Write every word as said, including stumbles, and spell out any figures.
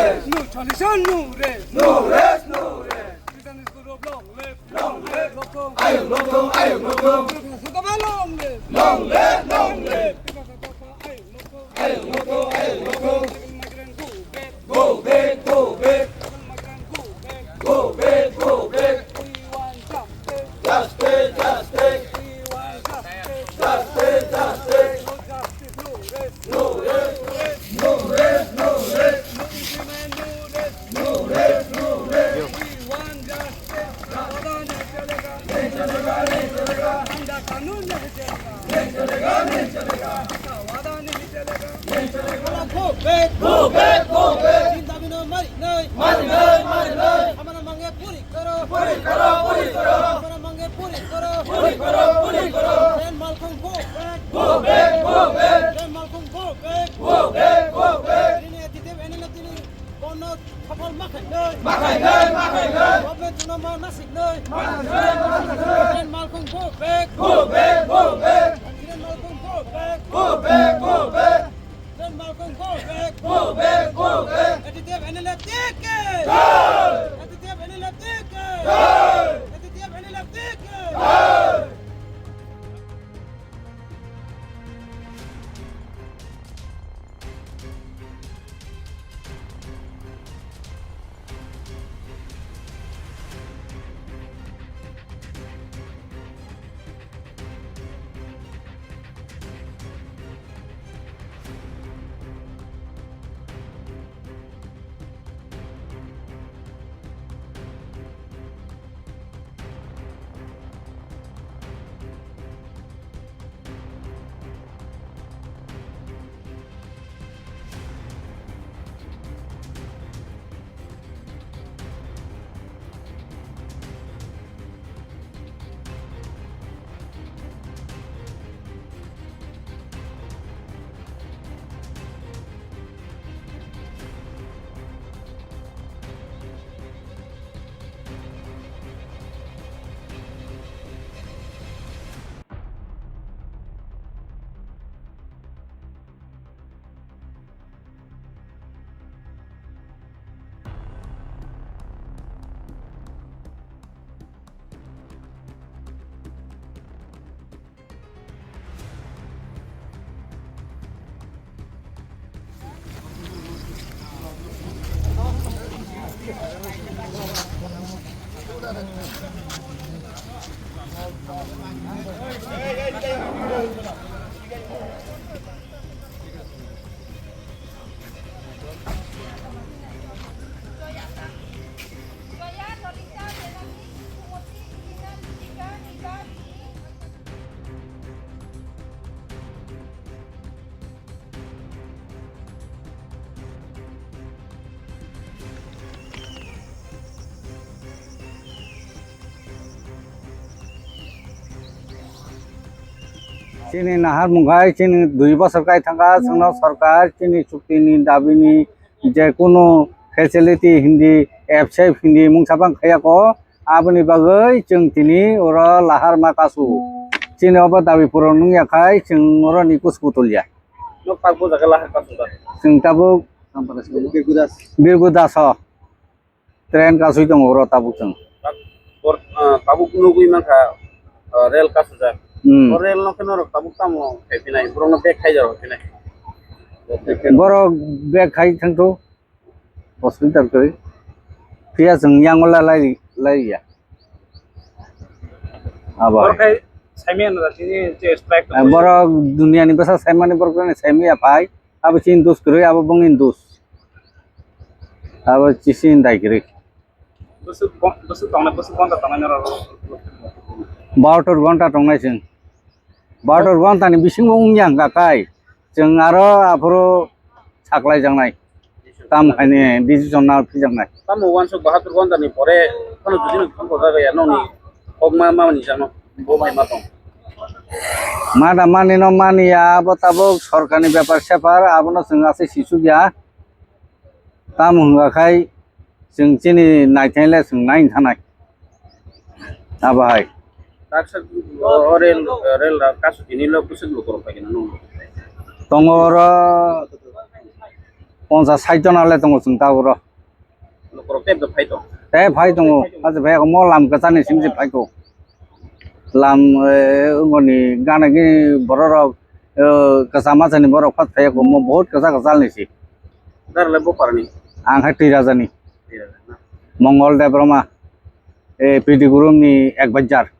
No tradition, no rest. No rest, no rest. Tibetan is good of long live. Long live. Long live. Ayuk Lotong, Ayuk Lotong. Long live. Long live, long live. Ayuk Lotong, Ayuk Lotong. Migrant go back. Go back, go back. Migrant go back. Go back, go back. We want justice. Justice, justice. We want justice. Justice, justice. No justice, no rest. No rest, no rest, no rest. No increment, no rest. No rest, no rest. We want justice. ज्यादा नहीं चलेगा। नहीं चलेगा, नहीं चलेगा। ठंडा कानून नहीं चलेगा। नहीं चलेगा, नहीं चलेगा। वादा नहीं चलेगा। नहीं चलेगा। Go back, go back, go back. Jinda bino mari nai. Mari nai, mari nai. Hamara mange puri karo. Puri karo, puri karo. Hamara mange puri karo. Puri karo, puri karo. Ren Malkhung go back. Go back, go back. Ren Malkhung go back. Go back, go back. Tini N T T F, N L F tini bono khopol ma khainai. Ma khainai, ma khainai. Government no ma nasik nai. Ma nasik nai, ma nasik nai. Ren Malkhung go back. Go back, go back. Ren Malkhung go back. Go back, go back. Ren Malkhung go back. Go back, go back. N T T F N L F T K. Jai! N T T F N L F T K. Jai! N T T F N L F T K. Jai! Chini nahar mungkhai chini dui bosor kai thangkha, chwngno sorkar chini chukti ni dabi ni je kunu facility hindi, F C F hindi mungsa bang khaya ko, aboni bagwi chwng tini oro lahar ma kasu. Chini obo dabi puron wngya khai chwng oro ni kusu kutulya. Nok tak bo jaga lahar kasu da. Chwng tabuk Birgudas. Birgudas o. Train kasui tongo oro tabuk chwng. Tab-, bor-, ah, tabuk nugui mankha, ah, rail kasujak. Hmm. O rail no khe norok tabuk tamo khai phinai, borok no bag khai jaro phinai. Borok bag khai thangthu hospital kwrwi. Phiya chwng yango la lai, lai ya. Abo. Borok khai saimanya no tini je strike. Eh, borok dunia ni bwsa saimani borok no saimaya phai. Abo chini dus kwrwi, abo bongni dus. Abo chisi dai kwrwi. Bwswk bon-, bwswk tongnai, bwswk bonta tongnai norok? Barotor ghonta tongnai chwng. Barotor ghonta ni bisingo wngya hwnkha kai chwng aro aphuru saklai jaknai. Tam khaini decision na phijaknai. Tamo uansuk bahatur ghonta ni pore phano jodi no phone ko jaga ya nokni kok ma, ma ni jano bo bai ma tong. Ma da mani no mani ya, abo tabuk sorkar ni bepar separ, abono chwng asai sisuk ya. Tamo hwnga khai chwng chini naithai le chwng nai thanai. Abo hai. Taksa o, o rel, rel ra kasu tini lo kusuk lo korok pai kena nung. Tongo oro Ponchas sait jona le tongo chwng tabuk ro. Lukurok tei phai tong. Tei phai tongo. Haje phai mo lam kwchani simsi phai ko. Lam, eh, ngoni gana gini bororok, eh, kwchama chani borok phat phai ko mo bahut kwcha kwchal ni si. Dar le bo parni. Ang hai twi rajani. Twi raja na. Mongol Debbarma. Eh, P D Gurung ni advisor.